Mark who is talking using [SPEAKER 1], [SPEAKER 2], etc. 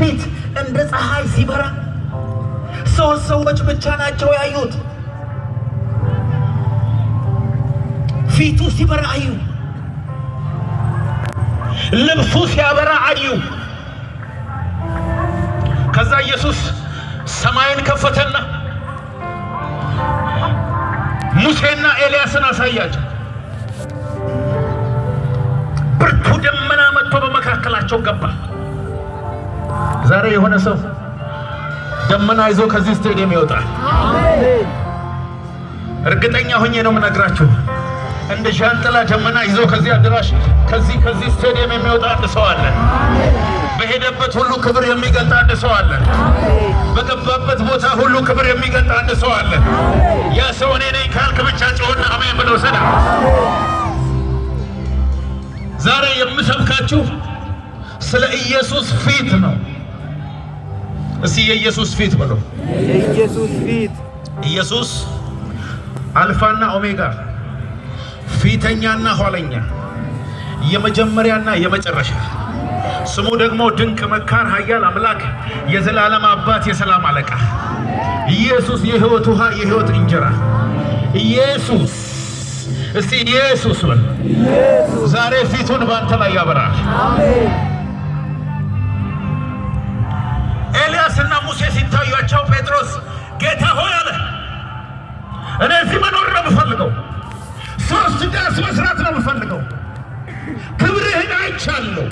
[SPEAKER 1] ፊት እንደ ፀሐይ ሲበራ ሶስት ሰዎች ብቻ ናቸው ያዩት። ፊቱ ሲበራ አዩ። ልብሱ ሲያበራ አዩ። ከዛ ኢየሱስ ሰማይን ከፈተና ሙሴና ኤልያስን አሳያቸው። ብርቱ ደመና መጥቶ በመካከላቸው ገባ። ዛሬ የሆነ ሰው ደመና ይዞ ከዚህ ስቴዲየም ይወጣል። እርግጠኛ ሆኜ ነው የምነግራችሁ። እንደ ዣንጥላ ደመና ይዞ ከዚህ አዳራሽ ከዚህ ስቴዲየም የሚወጣ አንድ ሰው አለ። በሄደበት ሁሉ ክብር የሚገልጥ አንድ ሰው አለ። በገባበት ቦታ ሁሉ ክብር የሚገልጥ አንድ ሰው አለ። ያ ሰው እኔ ነኝ ካልክ ብቻ ጮህና አሜን ብለው ሰላም። ዛሬ የምሰብካችሁ ስለ ኢየሱስ ፊት ነው። እስቲ የኢየሱስ ፊት በሉ።
[SPEAKER 2] የኢየሱስ ፊት።
[SPEAKER 1] ኢየሱስ አልፋና ኦሜጋ፣ ፊተኛና ኋለኛ፣ የመጀመሪያና የመጨረሻ፣ ስሙ ደግሞ ድንቅ መካር፣ ኃያል አምላክ፣ የዘላለም አባት፣ የሰላም አለቃ፣ ኢየሱስ የሕይወት ውሃ፣ የሕይወት እንጀራ ኢየሱስ። እስቲ ኢየሱስ በል። ዛሬ ፊቱን በአንተ ላይ ያበራል። ኤልያስና ሙሴ ሲታዩአቸው ጴጥሮስ ጌታ ሆይ አለ፣ እኔ እዚህ መኖር ነው የምፈልገው። 3 ዳስ መስራት ነው የምፈልገው። ክብርህን አይቻለሁ።